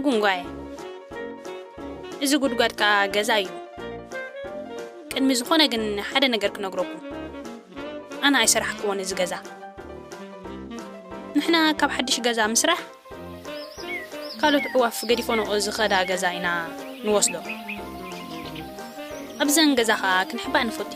ጉንጓየ፣ እዚ ጉድጓድ ከኣ ገዛ እዩ። ቅድሚ ዝኾነ ግን ሓደ ነገር ክነግረኩም። ኣነ ኣይሰራሕክዎን እዚ ገዛ። ንሕና ካብ ሓድሽ ገዛ ምስራሕ ካልኦት ኣዕዋፍ ገዲፎንኦ ዝኸዳ ገዛ ኢና ንወስዶ። ኣብዘን ገዛ ኸኣ ክንሕባእ ንፈቱ ኢና።